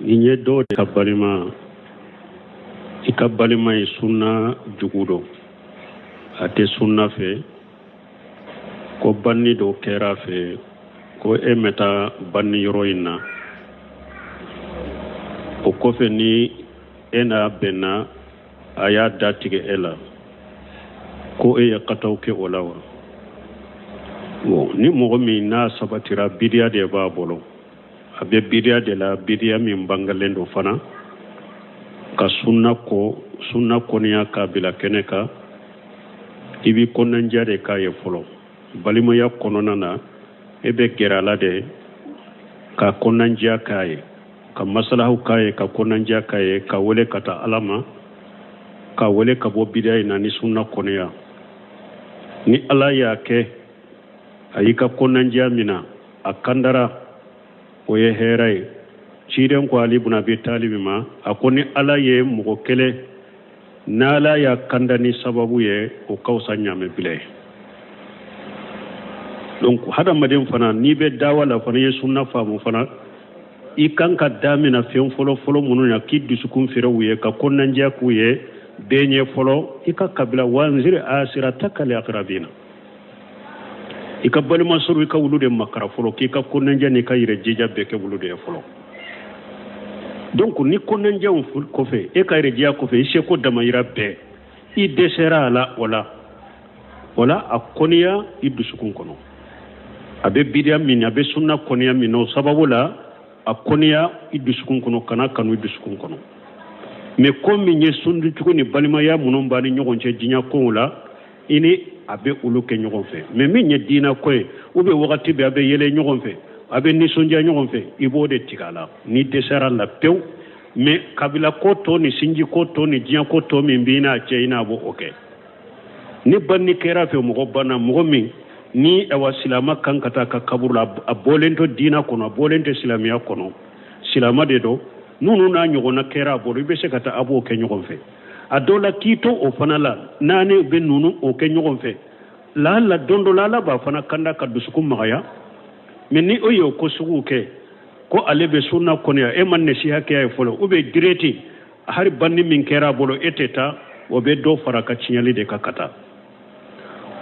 Nin ye dɔw de ka balima, i ka balima ye sunna jugu don, a tɛ sunna fɛ, ko banni dɔ kɛra a fɛ, ko e ma taa banni yɔrɔ in na. O kɔfɛ ni e n'a bɛnna, a y'a da tigɛ e la, ko e ye kataw kɛ o la wa? Bon, ni mɔgɔ min n'a sabatira bidiya de b'a bolo, a bɛ bidiya de la, bidiya min bangalen don fana ka sunna ko sunna kɔniya k'a bila kɛnɛ kan, i b'i kɔnɔnandiya de k'a ye fɔlɔ. Balimaya kɔnɔna na, e bɛ gɛrɛ a la de ka kɔnɔnandiya k'a ye, ka masalahaw k'a ye, ka kɔnɔnandiya k'a ye, ka wele ka taa Ala ma, ka wele ka bɔ bidiya in na ni sunna kɔniya. Ni Ala y'a kɛ a y'i ka kɔnɔnandiya mina, a kandara, o ye hɛrɛ ye. Ciden ko Ali bun Abi Talibi ma, a ko ni Ala ye mɔgɔ kelen, n'Ala y'a kanda ni sababu ye, o ka fisa ɲaamɛ bila ye. Donc hadamaden fana, n'i bɛ dawa la fana, i ye sunna faamu fana, i kan ka damina fɛn fɔlɔ fɔlɔ minnu na k'i dusukun fɛrɛ u ye, ka kɔnɔnandiya k'u ye bɛɛ ɲɛ fɔlɔ, i ka kabila, wanziri asiratakal akrabina, i ka balima sɔrɔ, i ka wulu de makara fɔlɔ, k'i ka kɔnɔnandiya n'i ka yɛrɛ jija bɛɛ kɛ wulu de ye fɔlɔ. Donc ni kɔnɔnandiyaw kɔfɛ, e ka yɛrɛ jija kɔfɛ, i seko damayira bɛɛ, i dɛsɛra a la, o la o la a kɔniya i dusukun kɔnɔ, a bɛ bidiya min, a bɛ sunna kɔniya min, o sababu la a kɔniya i dusukun kɔnɔ, kana kanu i dusukun kɔnɔ. Mais ko min ye sunducogo ni balimaya minnu b'a ni ɲɔgɔn cɛ diɲɛ kow la, i ni a bɛ olu kɛ ɲɔgɔn fɛ. Mais min ye diinɛ ko ye, u bɛ wagati bɛɛ a bɛ yɛlɛ ɲɔgɔn fɛ, a bɛ nisɔndiya ɲɔgɔn fɛ, i b'o de tigɛ a la n'i dɛsɛra la pewu. Mais kabila ko tɔ ni sinji ko tɔ ni diɲɛ ko tɔ min b'i n'a cɛ, i n'a b'o kɛ. Ni banni kɛra fɛ, mɔgɔ banna, mɔgɔ min ni awa silama kan ka taa ka kaburu la, a bɔlen to diinɛ kɔnɔ, a bɔlen tɛ silamɛya kɔnɔ, silama de don, ninnu n'a ɲɔgɔnna kɛra a bolo, i bɛ se ka taa a b'o kɛ ɲɔgɔn fɛ. A dɔ la k'i to o fana la, naani bɛ ninnu o kɛ ɲɔgɔn fɛ, laala don dɔ la Ala b'a fana kanda ka dusukun magaya. Mais ni o y'o ko suguw kɛ ko ale bɛ sunna kɔniya, e ma nasiha kɛ a ye fɔlɔ, ou bien direct hari banni min kɛra a bolo e tɛ taa, o bɛ dɔ fara ka tiɲɛli de kan ka taa.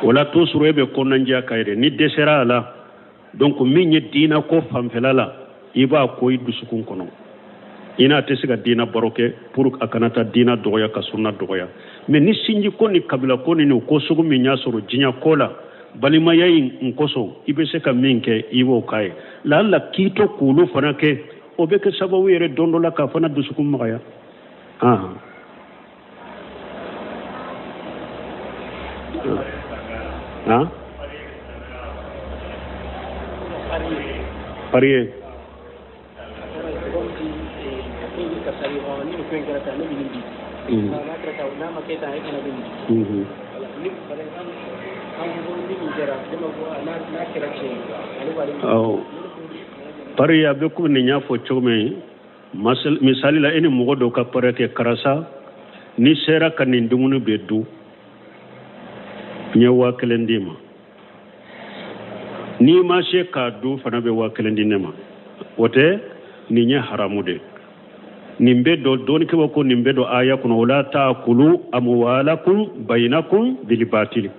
O la toujours e bɛ kɔnɔnandiya k'a ye dɛ. Ni dɛsɛra a la, donc min ye diina ko fanfɛla la, i b'a ko i dusukun kɔnɔ, i n'a tɛ se ka diina baro kɛ pour a kana taa diina dɔgɔya ka sunna dɔgɔya. Mais ni sinji ko ni kabila ko ni nin ko sugu min y'a sɔrɔ diɲɛ ko la, balimaya in kosɔn, i bɛ se ka min kɛ, i b'o k'a ye. Laala k'i to k'olu fana kɛ, o bɛ kɛ sababu yɛrɛ don dɔ la k'a fana dusukun magaya. Han parier. Pari a bɛ komi nin y'a fɔ cogo min, misali la, e ni mɔgɔ dɔw ka pari kɛ, karisa, n'i sera ka nin dumuni bɛɛ dun, n ye 1000 d'i ma. N'i ma se k'a dun fana, bɛ 1000 di ne ma. O tɛ, nin ye haramu de. Nin bɛ dɔn dɔnnikɛbaw ko nin bɛ don aya kɔnɔ, wala taakulu amuwalakum bayinakum bilibatili,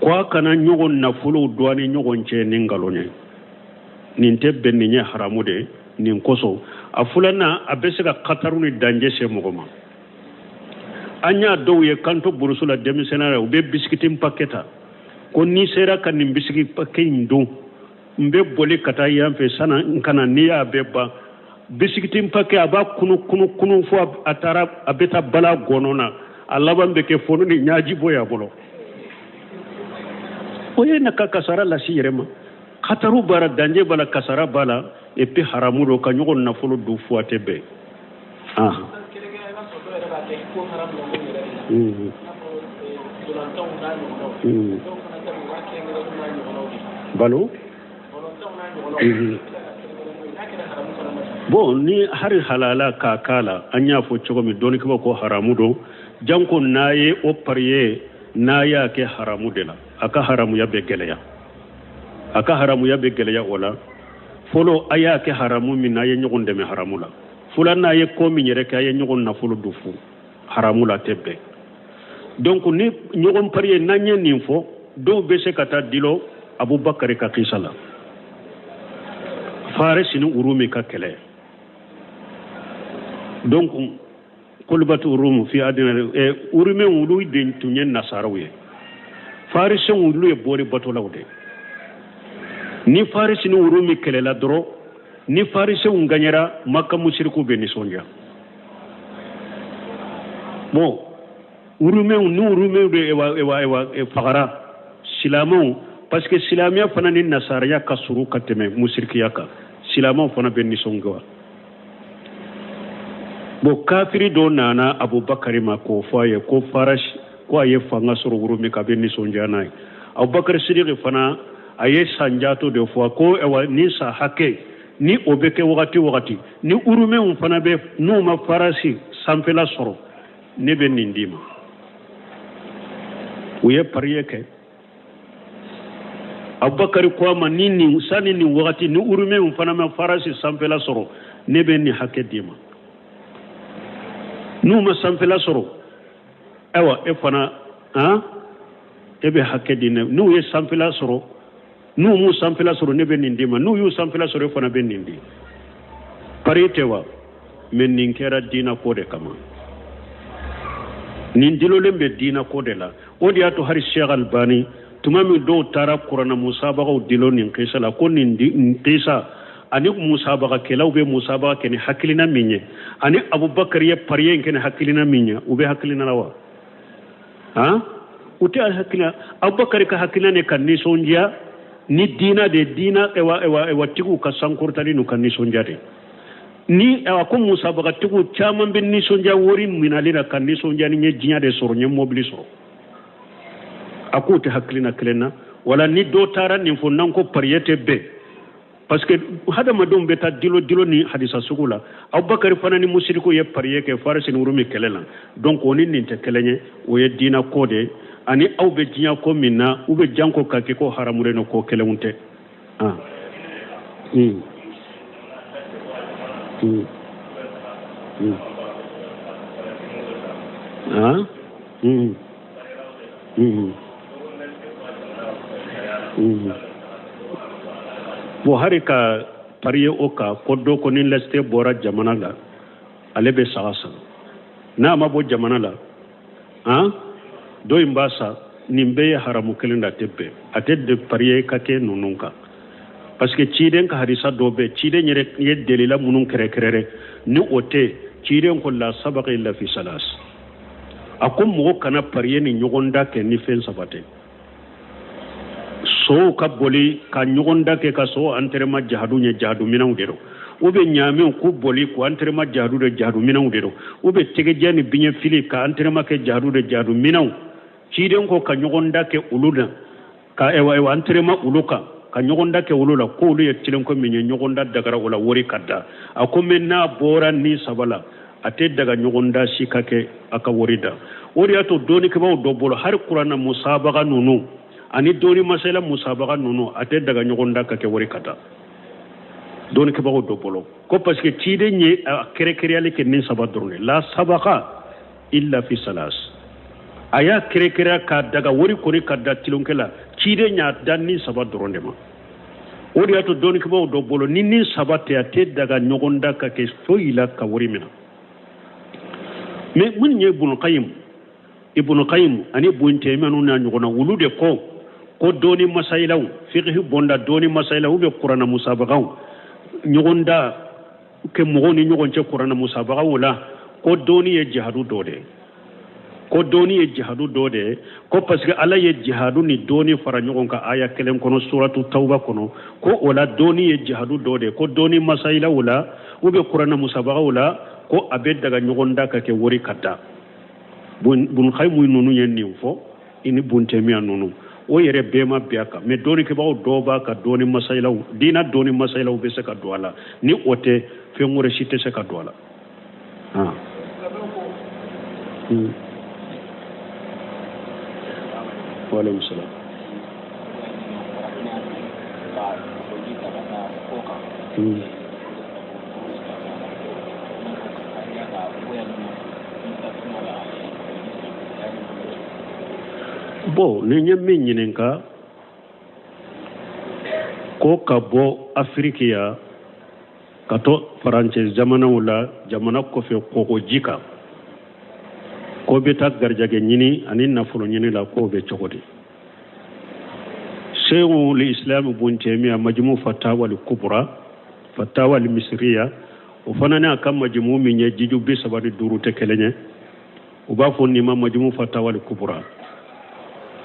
ko a kana ɲɔgɔn nafolow dun a ni ɲɔgɔn cɛ ni nkalon ye. Nin tɛ bɛn, nin ye haramu de. Nin kosɔn, a filanan, a bɛ se ka kataru ni danger se mɔgɔ ma. An y'a dɔw ye k'an to burusu la denmisɛnninya la, u bɛ bisikiti paquet ta ko n'i sera ka nin bisiki paquet in dun, n bɛ boli ka taa yan fɛ sanni n ka na, n'i y'a bɛɛ ban bisikiti paquet, a b'a kunu kunu kunu fo a taara a bɛ taa bala gɔnɔ na, a laban bɛ kɛ fɔnɔ ni ɲaji bɔ y'a bolo. O ye na ka kasara lase yɛrɛ ma. Kataru b'a la, danger b'a la, kasara b'a la, et puis haramu don ka ɲɔgɔn nafolo dun fo a tɛ bɛn. Balo bon, ni hari halala k'a k'a la, an y'a fɔ cogo min, dɔnnikɛbaw ko haramu don, janko n'a ye o parier, n'a y'a kɛ haramu de la, a ka haramuya bɛ gɛlɛya, a ka haramuya bɛ gɛlɛya. O la Fɔlɔ, a y'a kɛ haramu min na, a ye ɲɔgɔn dɛmɛ haramu la. Filanan, a ye ko min yɛrɛ kɛ, a ye ɲɔgɔn nafolo dun fu haramu la, a tɛ bɛn. Donc ni ɲɔgɔn pariye, n'an ye nin fɔ, dɔw bɛ se ka taa dulon Abubakari ka kisa la, Farisi ni Urumi ka kɛlɛ. Donc kulubatu Urumu fi adina Urumɛnw, olu de tun ye nasaraw ye. Farisɛnw, olu ye bori batolaw de. Ni Farisi ni Urumi kɛlɛla dɔrɔn, ni Farisɛnw gaɲɛra, Maka musiriku bɛ nisɔndiya. Bon, Urumɛnw, ni Urumɛnw de ewa ewa ewa fagara, silamɛw, parce que silamɛya fana ni nasaraya ka surun ka tɛmɛ musirikiya kan, silamɛw fana bɛ nisɔndiya. Bon, kafiri dɔ nana Abubakari ma k'o fɔ a ye ko Farasi ko a ye fanga sɔrɔ Urumi kan, a bɛ nisɔndiya n'a ye. Abubakari Sidiki fana, a ye sanjato de fɔ ko ayiwa, ni sa hakɛ ni o bɛ kɛ wagati wagati, ni Urumɛnw fana bɛ n'u ma Farasi sanfɛla sɔrɔ, ne bɛ nin d'i ma. U ye pariye kɛ. Abubakari ko a ma, ni nin sani nin wagati, ni Urumɛnw fana ma Farasi sanfɛla sɔrɔ, ne bɛ nin hakɛ d'i ma. N'u ma sanfɛla sɔrɔ, ayiwa, e fana, han, e bɛ hakɛ di ne. N'u ye sanfɛla sɔrɔ, n'u m'u sanfɛla sɔrɔ, ne bɛ nin d'i ma. N'u y'u sanfɛla sɔrɔ, e fana bɛ nin di. Pari tɛ wa? Mais nin kɛra diina ko de kama, nin dulolen bɛ diina ko de la. O de y'a to hali Sheikh Albani, tuma min dɔw taara kuranna musabagaw dulon nin kisa la, ko nin kisa ani musabagakɛlaw bɛ musabaga kɛ ni hakilina min ye, ani Abubakar ye pariye in kɛ ni hakilina min ye, u bɛ hakilina la wa? Han, u tɛ hakilina. Abubakar ka hakilina ne ka nisɔndiya ni diina de, diina ewa ewa ewa tigiw ka sankɔrɔtali n'u ka nisɔndiya de. Ni a ko musabagatigiw caman bɛ nisɔndiya wari minali la, ka nisɔndiya ni n ye diɲɛ de sɔrɔ, n ye mobili sɔrɔ, a k'u tɛ hakilina kelen na. Wala ni dɔ taara nin fɔ, n'an ko pariye tɛ bɛn, parce que hadamadenw bɛ taa dilo dilo ni hadisa sugu la. Abubakar fana ni musiriku ye pariye kɛ Farisi ni Urumi kɛlɛ la. Donc o ni nin tɛ kelen ye, o ye diina ko de ye. Ani aw bɛ diɲɛ ko min na, u bɛ janko ka kɛ ko haramulen don, ko kelenw tɛ. Ah. Ah. Bon, hari ka pariye o kan ko dɔ ko ni laïcité bɔra jamana la, ale bɛ saga san, n'a ma bɔ jamana la, han, dɔ in b'a san, nin bɛɛ ye haramu kelen de, a tɛ bɛn, a tɛ de pariye ka kɛ ninnu kan. Parce que ciden ka hadisa dɔ bɛ, ciden yɛrɛ ye delila minnu kɛrɛkɛrɛrɛ, ni o tɛ, ciden ko la sabaka illa fi salas. A ko mɔgɔ kana pariye ni ɲɔgɔn da kɛ ni fɛn saba tɛ: sow ka boli ka ɲɔgɔn da kɛ ka sow entraînement jahadu ɲɛ, jahadu minɛnw de don, u bɛ ɲaamɛw k'u boli k'u entraînement jahadu de, jahadu minɛnw de don, u bɛ tɛgɛjɛ ni biɲɛ fili ka entraînement kɛ jahadu de, jahadu minɛnw. Ciden ko ka ɲɔgɔn da kɛ olu la, ka ewa ewa entraînement olu kan, ka ɲɔgɔn da kɛ olu la, ko olu ye tilenko min ye, ɲɔgɔn da dagara o la, wari ka da. A ko mais n'a bɔra ni saba la, a tɛ daga ɲɔgɔn da si ka kɛ a ka wari da. O de y'a to dɔnnikɛbaaw dɔ bolo, hali kuranna musabaga ninnu ani dɔnni masala musabaga ninnu, a tɛ daga ɲɔgɔn da ka kɛ wari ka da, dɔnnikɛbagaw dɔ bolo, ko parce que ciden ye a kɛrɛkɛrɛyali kɛ nin saba dɔrɔn de la, sabaka illa fi salas. A y'a kɛrɛkɛrɛya k'a daga wari kɔni ka da tilonkɛ la, ciden y'a da nin saba dɔrɔn de ma. O de y'a to dɔnnikɛbaaw dɔ bolo, ni nin saba tɛ, a tɛ daga ɲɔgɔn da ka kɛ foyi la ka wari minɛ. Mais minnu ye Ibnu Qayyim ani Ibn Taymiyyah n'a ɲɔgɔnna, olu de ko ko dɔnni masayilaw, fiqhi bonda dɔnni masayilaw, u bɛ kuranna musabagaw ɲɔgɔn da kɛ mɔgɔw ni ɲɔgɔn cɛ kuranna musabagaw la, ko dɔnni ye jihadu dɔ de ye, ko dɔnni ye jihadu dɔ de ye, ko parce que Ala ye jihadu ni dɔnni fara ɲɔgɔn kan aya kelen kɔnɔ, suratu Tawba kɔnɔ, ko o la dɔnni ye jihadu dɔ de ye, ko dɔnni masayilaw la, u bɛ kuranna musabagaw la, ko a bɛ daga ɲɔgɔn da ka kɛ wari ka da. Ibn Qayyim ninnu ye nin fɔ, i ni Ibn Taymiyyah ninnu, o yɛrɛ bɛɛ ma bɛn a kan. Mais dɔnnikɛbagaw dɔw b'a ka dɔnni masayilaw, diina dɔnni masayilaw bɛ se ka don a la, ni o tɛ, fɛn wɛrɛ si tɛ se ka don a la. Ah. Wa alaikum salam. Bon, ni ye min ɲininka ko ka bɔ Afiriki yan ka to farancɛ jamanaw la, jamana kɔfɛ kɔgɔji kan, ko bɛ taa garijɛgɛ ɲini ani nafolo ɲini la, k'o bɛ cogo di? Seykhul Islam Bun Taymiya, Majmu Fatawa al Kubra, Fatawa al Misriya, o fana n'a ka majmu min ye jiju 35 tɛ kelen ye, u b'a fɔ nin ma Majmu Fatawa al Kubra.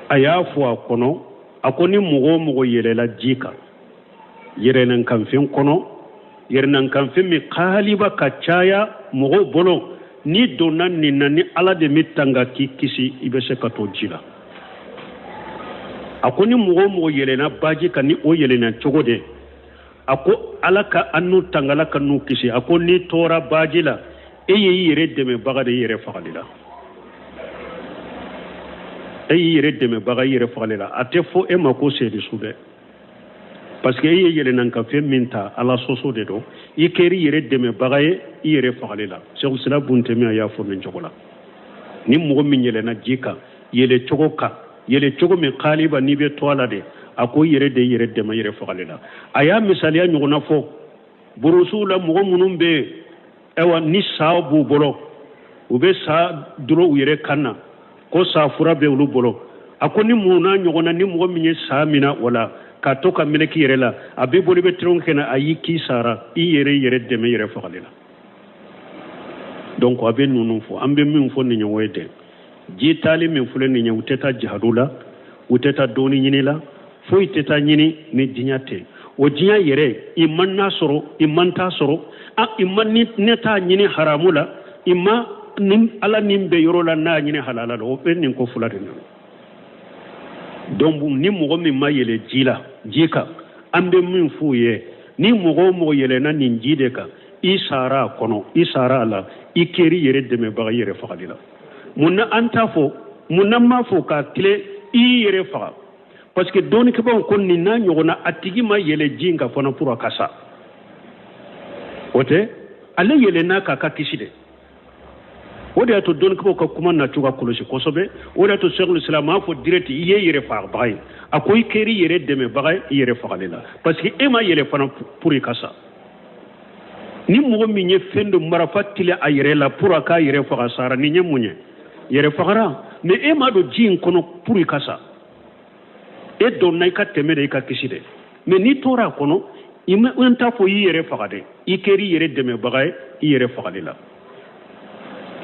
A y'a fɔ a kɔnɔ, a ko ni mɔgɔ o mɔgɔ yɛlɛla ji kan, yɛrɛnankanfɛn kɔnɔ, yɛrɛnankanfɛn min kaaliba ka caya mɔgɔw bolo, n'i donna nin na, ni Ala de m'i tanga k'i kisi, i bɛ se ka to ji la. A ko ni mɔgɔ o mɔgɔ yɛlɛnna baji kan, ni o yɛlɛnna cogo de, a ko Ala ka an n'u tanga, Ala ka n'u kisi. A ko n'i tora baji la, e y'i yɛrɛ dɛmɛbaga de i yɛrɛ fagali la, e y'i yɛrɛ dɛmɛbaga i yɛrɛ fagali la. A tɛ fɔ e ma ko seyidu dɛ, parce que e ye yɛlɛnankanfɛn min ta, Ala sɔsɔ de don, i kɛra i yɛrɛ dɛmɛbaga ye i yɛrɛ fagali la. Seykhul Islam Bun Taymiya y'a fɔ nin cogo la. Ni mɔgɔ min yɛlɛnna ji kan, yɛlɛ cogo kan, yɛlɛ cogo min kaaliba n'i bɛ to a la de, a ko i yɛrɛ de yɛrɛ dɛmɛ yɛrɛ fagali la. A y'a misaliya ɲɔgɔnna fɔ burusuw la, mɔgɔ minnu bɛ yen, ayiwa, ni sa b'u bolo, u bɛ sa dulon u yɛrɛ kan na, ko sa fura bɛ olu bolo. A ko ni mun n'a ɲɔgɔnna, ni mɔgɔ min ye sa minɛ o la k'a to ka meleke yɛrɛ la, a b'i bolo i bɛ tulon kɛ na, a y'i k'i sara, i yɛrɛ yɛrɛ dɛmɛ yɛrɛ fagali la. Donc a bɛ ninnu fɔ, an bɛ min fɔ nin ɲɔgɔn ye dɛ, ji taali min filɛ nin ye, u tɛ taa jihadu la, u tɛ taa dɔɔni ɲini la, foyi tɛ taa ɲini ni diɲɛ tɛ. O diɲɛ yɛrɛ, i man n'a sɔrɔ, i man t'a sɔrɔ, a i man ni ne t'a ɲini haramu la, i ma ni Ala nin bɛ yɔrɔ la n'a ɲini halala la, o bɛ nin ko fila de na. Donc ni mɔgɔ min ma yɛlɛ ji la, ji kan, an bɛ min f'u ye, ni mɔgɔ o mɔgɔ yɛlɛnna nin ji de kan, i sara a kɔnɔ, i sara a la, i kɛra i yɛrɛ dɛmɛbaga i yɛrɛ fagali la. Mun na an t'a fɔ? Mun na m'a fɔ k'a tile i yɛrɛ faga? Parce que dɔnnikɛbaaw ko nin n'a ɲɔgɔnna, a tigi ma yɛlɛ ji in kan fana pour a ka sa, o tɛ, ale yɛlɛnna k'a ka kisi de. O de y'a to dɔnnikɛbaaw ka kuma nacogo ka kɔlɔsi kosɛbɛ. O de y'a to Seykhul Islam m'a fɔ direct i ye yɛrɛ fagabaga ye, a ko i kɛra i yɛrɛ dɛmɛbaga ye i yɛrɛ fagali la, parce que e ma yɛlɛ fana pour i ka sa. Ni mɔgɔ min ye fɛn dɔ marafa tile a yɛrɛ la pour a k'a yɛrɛ faga, sara nin ye mun ye? Yɛrɛ fagara. Mais e ma don ji in kɔnɔ pour i ka sa, e donna i ka tɛmɛ de, i ka kisi dɛ. Mais n'i tora a kɔnɔ, i ma n t'a fɔ i yɛrɛ faga dɛ, i kɛra i yɛrɛ dɛmɛbaga ye i yɛrɛ fagali la.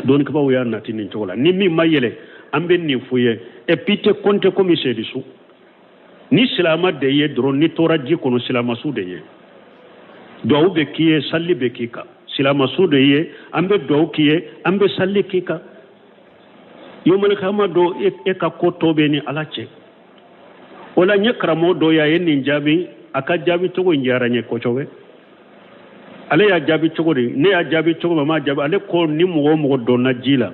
Dɔnnikɛbaaw y'a nati nin cogo la. Ni min ma yɛlɛ, an bɛ nin f'u ye. Et puis tɛ kɔnte komi seyidu, ni silama de ye dɔrɔn, ni tora ji kɔnɔ, silamasu de ye, duwawu bɛ k'i ye, sali bɛ k'i kan. Silamasu de ye, an bɛ duwawu k'i ye, an bɛ sali k'i kan. Yomalikama dɔ, e ka ko tɔ bɛ ni Ala cɛ. O la n ye karamɔgɔ dɔ ye, a ye nin jaabi, a ka jaabi cogo in diyara n ye kosɛbɛ. Ale y'a jaabi cogo di? Ne y'a jaabi cogo min, a m'a jaabi. Ale ko ni mɔgɔ o mɔgɔ donna ji la,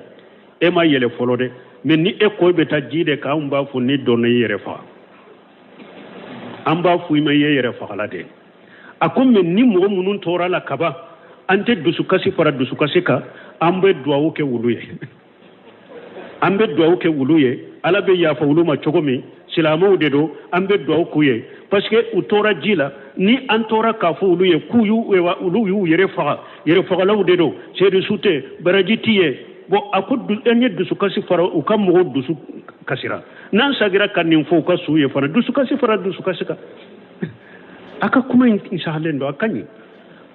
e ma yɛlɛ fɔlɔ dɛ, mais ni e ko i bɛ taa ji de kan, anw b'a fɔ n'i donna i yɛrɛ faga, an b'a fɔ i ma i ye yɛrɛ fagala dɛ. A ko mais ni mɔgɔ minnu tora la kaban, an tɛ dusukasi fara dusukasi kan, an bɛ duwawu kɛ wulu ye, an bɛ duwawu kɛ wulu ye, Ala bɛ yafa wulu ma cogo min, silamɛw de don, an bɛ duwawu k'u ye, parce que u tora ji la. Ni an tora k'a fɔ olu ye k'u y'u, olu y'u yɛrɛ faga, yɛrɛ fagalaw de don, seyidu tɛ, baraji t'i ye. Bon, a ko an ye dusukasi fara u ka mɔgɔw dusu kasira, n'an sagira ka nin fɔ u ka su ye fana, dusukasi fara dusukasi kan. A ka kuma in sahalen don, a ka ɲi.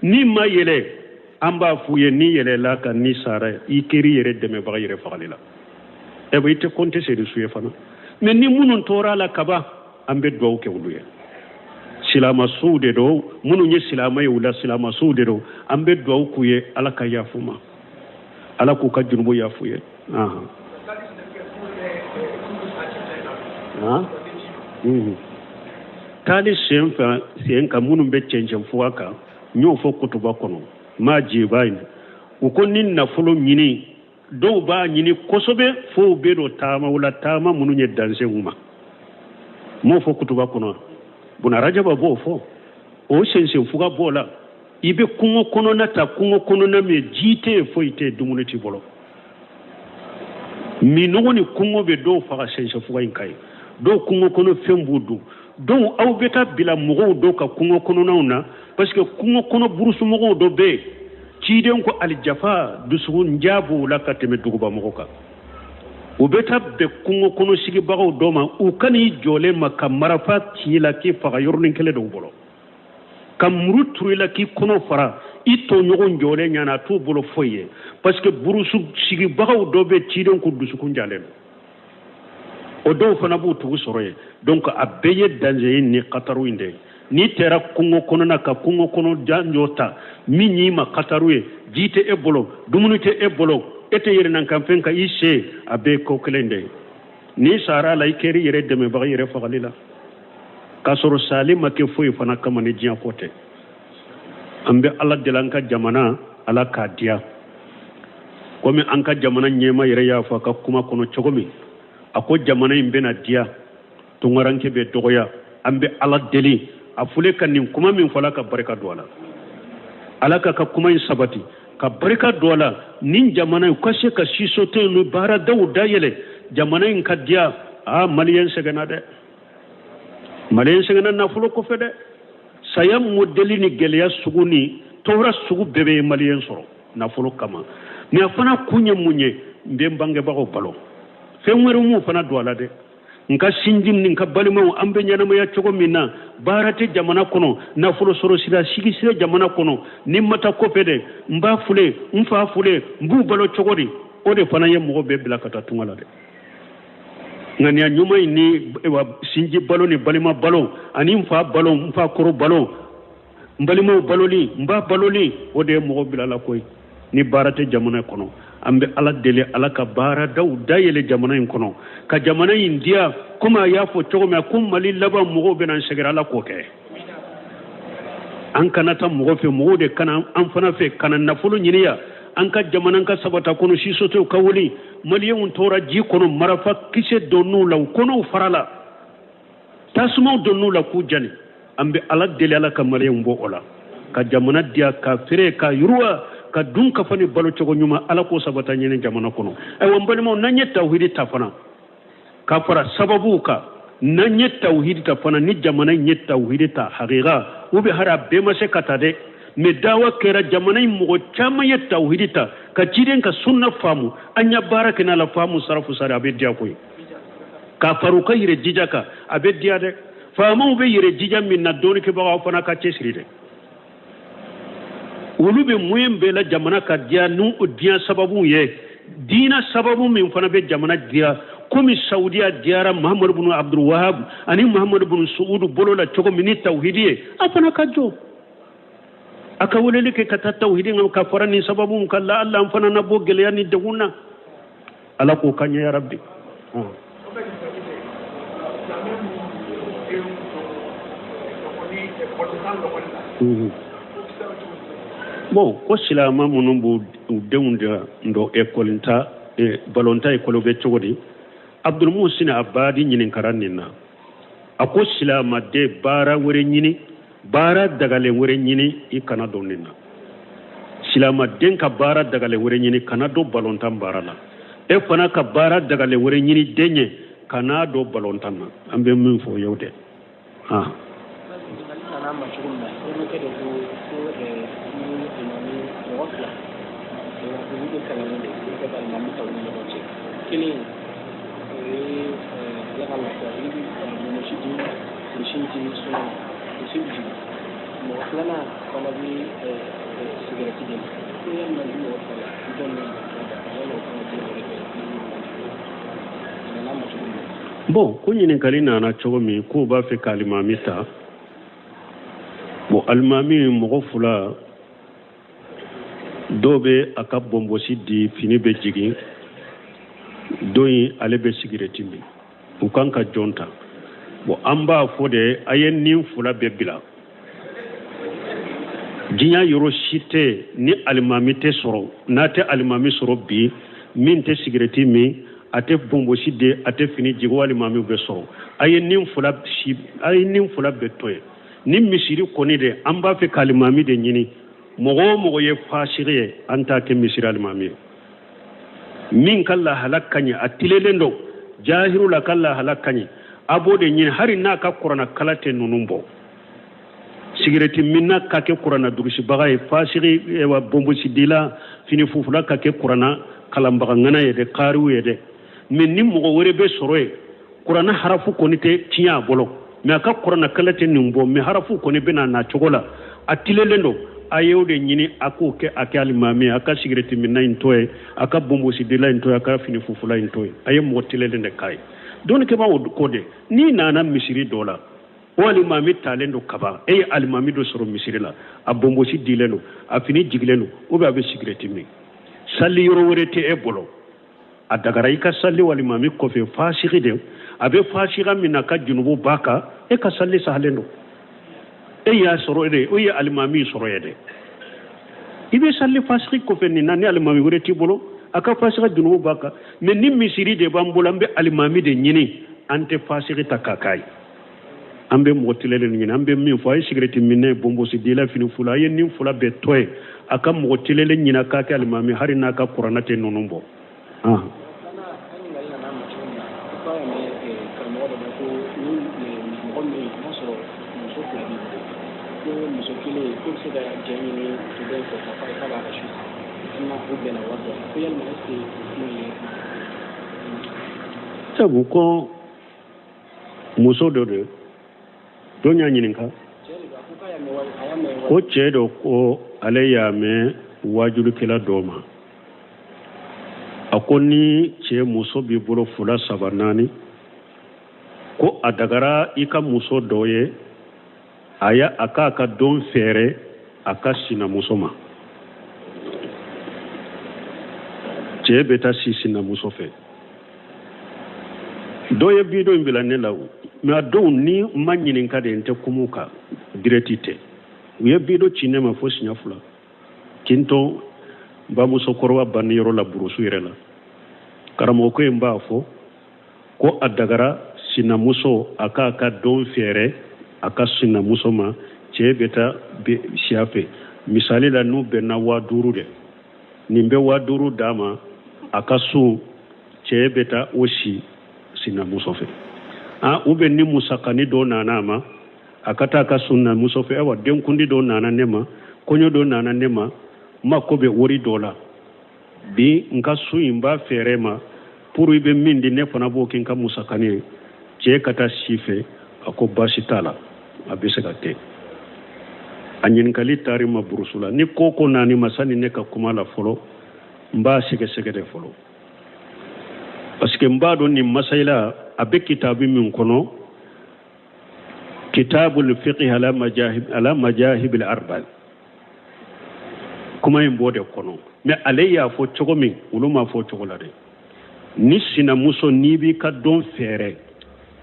Ni ma yɛlɛ, an b'a f'u ye, ni yɛlɛla ka ni sara, i kɛr'i yɛrɛ dɛmɛbaga yɛrɛ fagali la, ɛ i tɛ kɔnte seyidu su ye fana. Mais ni minnu tora la kaban, an bɛ duwawu kɛ olu ye, silamasuw de don, minnu ye silama ye u la, silamasuw de don, an bɛ duwawu k'u ye, Ala ka yafu ma, Ala k'u ka jurumu yafu ye. Taali sen fɛ, sen kan, minnu bɛ cɛncɛn fuga kan, n y'o fɔ kutuba kɔnɔ, maa jeba in, u ko ni nafolo ɲini, dɔw b'a ɲini kosɛbɛ fo u bɛ don taamaw la, taama minnu ye dansenw ma. N m'o fɔ kutuba kɔnɔ, Buna Rajaba b'o fɔ, o sensen fuga b'o la. I bɛ kungo kɔnɔna ta, kungo kɔnɔna min ji tɛ yen, foyi tɛ yen, dumuni t'i bolo, minnɔgɔ ni kɔngɔ bɛ dɔw faga sɛnsɛfuga in kan ye, dɔw kungo kɔnɔ fɛn b'u dun. Donc aw bɛ taa bila mɔgɔw dɔ ka kungo kɔnɔnaw na, parce que kungo kɔnɔ burusumɔgɔw dɔ bɛ yen, ciden ko alijafa, dusukun ja b'u la ka tɛmɛ duguba mɔgɔ kan. U bɛ taa bɛn kungo kɔnɔ sigibagaw dɔ ma, u ka n'i jɔlen ma ka marafa ci i la k'i faga yɔrɔnin kelen de u bolo, ka muru turu i la k'i kɔnɔ fara i tɔɲɔgɔn jɔlen ɲɛna, a t'u bolo foyi ye, parce que burusu sigibagaw dɔ bɛ, ciden ko dusukun jalen don, o dɔw fana b'u tugu sɔrɔ yen. Donc a bɛɛ ye danger ye ni kataru in de ye. N'i taara kungo kɔnɔna ka kungo kɔnɔ janjɔ ta min y'i ma kataru ye, ji tɛ e bolo, dumuni tɛ e bolo, e tɛ yɛrɛnankanfɛn ka i se, a bɛɛ ye ko kelen de ye. N'i sara a la, i kɛra i yɛrɛ dɛmɛbaga i yɛrɛ fagali la, k'a sɔrɔ sali ma kɛ foyi fana kama ni diɲɛ ko tɛ. An bɛ Ala deli, an ka jamana, Ala k'a diya, komi an ka jamana ɲɛmaa yɛrɛ y'a fɔ a ka kuma kɔnɔ cogo min, a ko jamana in bɛna diya, tungaranke bɛ dɔgɔya. An bɛ Ala deli, a fule ka nin kuma min fɔ, Ala ka barika don a la, Ala ka ka kuma in sabati, ka barika don a la, nin jamana in ka se ka sisote ni baaradaw dayɛlɛ, jamana in ka diya. Aa, maliyɛn sɛgɛnna dɛ, maliyɛn sɛgɛnna nafolo kɔfɛ dɛ. Saya modɛli ni gɛlɛya sugu ni tɔɔrɔ sugu bɛɛ bɛ maliyɛn sɔrɔ nafolo kama. Mais a fana kun ye mun ye? N bɛ n bangebagaw balo, fɛn wɛrɛ m'u fana don a la dɛ. N ka sinji ni n ka balimaw, an bɛ ɲɛnamaya cogo min na, baara tɛ jamana kɔnɔ, nafolo sɔrɔ sira sigi sira jamana kɔnɔ, ni n ma taa kɔfɛ dɛ, n ba fule, n fa fule, n b'u balo cogo di? O de fana ye mɔgɔ bɛɛ bila ka taa tunga la dɛ. Ŋaniya ɲuman in ni sinji balo ni balima balo ani n fa balo, n fa kɔrɔ balo, n balimaw baloli, n ba baloli, o de ye mɔgɔ bila la koyi. Ni baara tɛ jamana kɔnɔ, an bɛ Ala deli, Ala ka baaradaw dayɛlɛ jamana in kɔnɔ, ka jamana in diya, komi a y'a fɔ cogo min ko Mali laban mɔgɔw bɛna n sɛgɛrɛ. Ala k'o kɛ. An kana taa mɔgɔ fɛ, mɔgɔw de kana an fana fɛ ka na nafolo ɲini yan. An ka jamana ka sabata kɔnɔ, sisotew ka wuli. Maliyɛnw tora ji kɔnɔ, marafa kisɛ donn'u la, u kɔnɔw farala, tasumaw donn'u la k'u jani. An bɛ Ala deli, Ala ka maliyɛnw bɔ o la, ka jamana diya, ka feere, ka yiriwa, ka dun kafa ni balo cogo ɲuman, Ala k'o sabata ɲini jamana kɔnɔ. Ayiwa, n balimaw, n'an ye tawhidi ta fana ka fara sababuw kan, n'an ye tawhidi ta fana, ni jamana in ye tawhidi ta hakika, u bɛ hari a bɛɛ ma se ka ta dɛ, mais dawa kɛra jamana in mɔgɔ caman ye tawhidi ta ka ciden ka sunna faamu, an ya baara kɛ n'a la faamu sarafu sari, a bɛ diya koyi. K'a fara u ka yɛrɛ jija kan, a bɛ diya dɛ. Faamaw bɛ yɛrɛ jija min na, dɔnnikɛbagaw fana ka cɛsiri dɛ. Olu bɛ moyen bɛɛ la jamana ka diya n'u diya sababu ye, diina sababu min fana bɛ jamana diya, komi Saudiya diyara Muhammadu bin Abdul Wahab ani Muhammadu bin Suudu bolo la cogo min ni tawhidi ye, a fana ka jɔ a ka weleli kɛ ka taa tawhidi kan, ka fara nin sababu kan, la Allah an fana na bɔ gɛlɛya ni degun na. Ala k'o ka ɲɛ ya rabbi. Bon, ko silama minnu b'u denw don ekɔli ta, balontan ekɔli bɛ cogo di? Abdulmusin Abadi ɲininkara nin na, a ko silamaden, baara wɛrɛ ɲini, baara dagalen wɛrɛ ɲini, i kana don nin na. Silamaden ka baara dagalen wɛrɛ ɲini, kana don balontan baara la. E fana ka baara dagalen wɛrɛ ɲini den ye, kana don balontan na. An bɛ min fɔ o ye dɛ. Ah, kelen o ye Ala ka lafiya i bɛ mɔsi di misi di sɔnna misi bɛ jigin. Mɔgɔ filanan fana bɛ sigɛrɛti de ko yalima ni mɔgɔ fila jɔn bɛ yala o fana den wɛrɛ kɛ ni a nana ma cogo min. Bon, ko ɲininkali nana cogo min, k'o b'a fɛ ka alimami ta. Bon, alimami mɔgɔ fila dɔw bɛ a ka bɔnbɔsi di, fini bɛ jigin, dɔ in ale bɛ sigirɛti min, u kan ka jɔn ta? Bon, an b'a fɔ de, a ye nin fila bɛɛ bila. Diɲɛ yɔrɔ si tɛ ni alimami tɛ sɔrɔ, n'a tɛ alimami sɔrɔ bi min tɛ sigirɛti min, a tɛ bɔnbɔsi de, a tɛ fini jigin, o alimamiw bɛ sɔrɔ. A ye nin fila si, a ye nin fila bɛɛ to yen. Ni misiri kɔni de, an b'a fɛ ka alimami de ɲini. Mɔgɔ o mɔgɔ ye fasigi ye, an t'a kɛ misiri alimami ye. Min ka lahala ka ɲi, a tilelen don jahiru la, ka lahala ka ɲi, a b'o de ɲini, hali n'a ka kuranna kalan tɛ ninnu bɔ. Sigirɛti minna ka kɛ kuranna durusibaga ye, fasigi, wa bonbosidila, fini fufula ka kɛ kuranna kalanbaga ŋana ye dɛ, kaariw ye dɛ. Mais ni mɔgɔ wɛrɛ bɛ sɔrɔ yen, kuranna harafu kɔni tɛ tiɲɛ a bolo, mais a ka kuranna kalan tɛ nin bɔ, mais harafu kɔni bɛ na cogo la, a tilelen don, a y'o de ɲini, a k'o kɛ, a kɛ alimami, a ka sigirɛti minna in to yen, a ka bonbosidila in to yen, a ka fini fufula in to yen, a ye mɔgɔ tilelen de k'a ye. Dɔnnikɛbaaw ko de, n'i nana misiri dɔ la, o alimami talen don kaban, e ye alimami dɔ sɔrɔ misiri la, a bonbosi dilen don, a fini jigilen don, ou bien a bɛ sigirɛti min, sali yɔrɔ wɛrɛ tɛ e bolo, a dagara i ka sali o alimami kɔfɛ. Fasigi de, a bɛ fasiga min na, ka junubu b'a kan, e ka sali sahalen don. E y'a sɔrɔ de, o ye alimami sɔrɔ ye dɛ, i bɛ sali fasigi kɔfɛ nin na, ni alimami wɛrɛ t'i bolo, a ka fasiga junubu b'a kan. Mais ni misiri de b'an bolo, an bɛ alimami de ɲini, an tɛ fasigi ta k'a k'a ye, an bɛ mɔgɔ tilelen ɲini. An bɛ min fɔ, a ye sigirɛti minɛ, bonbosidila, fini fula, a ye nin fula bɛɛ to yen, a ka mɔgɔ tilelen ɲini, a k'a kɛ alimami, hali n'a ka kuranna tɛ ninnu bɔ. Sabu ko muso dɔ de don y'a ɲininka ko cɛ dɔ ko ale y'a mɛn wajulikɛla dɔ ma, a ko ni cɛ muso b'i bolo fila saba naani, ko a dagara i ka muso dɔ ye, a ya a k'a ka don fɛɛrɛ a ka sinamuso ma. Cɛ bɛ taa si sinamuso fɛ. Dɔ ye video in bila ne la o, mais a dɔw ni n ma ɲininka de, n tɛ kuma u kan direct tɛ. U ye video ci ne ma fo siɲɛ fila. Kin to n bamuso kɔrɔba banni yɔrɔ la, burusu yɛrɛ la, karamɔgɔ ko in b'a fɔ ko a dagara sinamuso a k'a ka don fɛɛrɛ a ka sinamuso ma, cɛ bɛ taa siya fɛ. Misali la, n'u bɛnna 5000 de, nin bɛ 5000 d'a ma a ka sun, cɛ bɛ taa o si sinamuso fɛ. Ou bien ni musakani dɔ nana a ma, a ka taa a ka sinamuso fɛ. Ayiwa, denkundi dɔ nana ne ma, kɔɲɔ dɔ nana ne ma, n mako bɛ wari dɔ la bi, n ka sun in b'a fɛɛrɛ ma pour i bɛ min di ne fana b'o kɛ n ka musakani ye. Cɛ ka taa si fɛ, a ko baasi t'a la, a bɛ se ka kɛ. A ɲininkali taari ma burusu la, ni ko ko naani ma, sani ne ka kuma la fɔlɔ, n b'a sɛgɛsɛgɛ de fɔlɔ, parce que n b'a dɔn nin masayila a bɛ kitabu min kɔnɔ, kitabul fiqh ala majahib ala majahib al arba, kuma in b'o de kɔnɔ. Mais ale y'a fɔ cogo min, olu m'a fɔ cogo la dɛ. Ni sinamuso, n'i b'i ka don fɛɛrɛ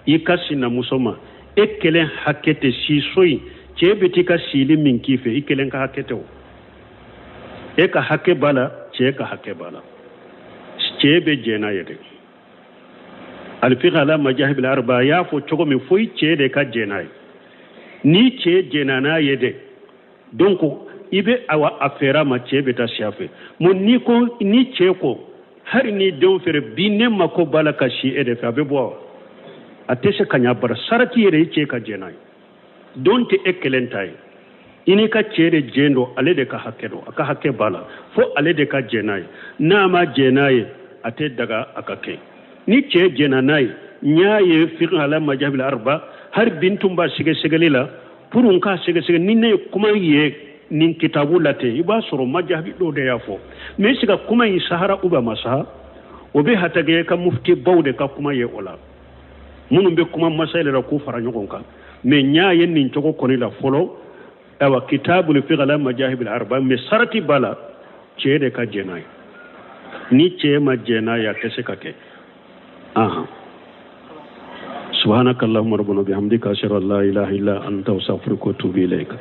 i ka sinamuso ma, e kelen hakɛ tɛ si so in, cɛ bɛ t'i ka sili min k'i fɛ, i kelen ka hakɛ tɛ o, e ka hakɛ b'a la, cɛ ka hakɛ b'a la, cɛ bɛ jɛn n'a ye dɛ. Alfiqh ala majahib al arba y'a fɔ cogo min, fo i cɛ de ka jɛn n'a ye. Ni cɛ jɛnna n'a ye dɛ, donc i bɛ awa a fɛɛrɛ ma, cɛ bɛ taa siya fɛ. Mo ni ko ni cɛ ko hali ni denw fɛrɛ bi, ne mako b'a la ka si e de fɛ, a bɛ bɔ, a tɛ se ka ɲa bara. Sarati yɛrɛ, i cɛ ka jɛn n'a ye, don tɛ e kelen ta ye, i n'i ka cɛ de jɛn don, ale de ka hakɛ don, a ka hakɛ b'a la, fo ale de ka jɛn n'a ye. N'a ma jɛn n'a ye, a tɛ daga a ka kɛ. Ni cɛ jɛnna n'a ye, n y'a ye fiqh ala majabil arba, hali bi n tun b'a sɛgɛsɛgɛli la pour n k'a sɛgɛsɛgɛ. Ni ne ye kuma ye nin kitabu la ten, i b'a sɔrɔ majabi dɔw de y'a fɔ, mais est-ce que kuma in sahara ou bien ma saha, o bɛ hatagɛ ka mufti baw de ka kuma ye o la, minnu bɛ kuma masayila la k'u fara ɲɔgɔn kan. Mais n y'a ye nin cogo kɔni la fɔlɔ, ayiwa kitabul fiqh ala majahib al arba, mais sarati b'a la, cɛ de ka jɛn n'a ye. Ni cɛ ma jɛn n'a ye, a tɛ se ka kɛ. Subhanakallahumma rabbana bihamdika, ashhadu an la ilaha illa anta, astaghfiruka wa atubu ilayk.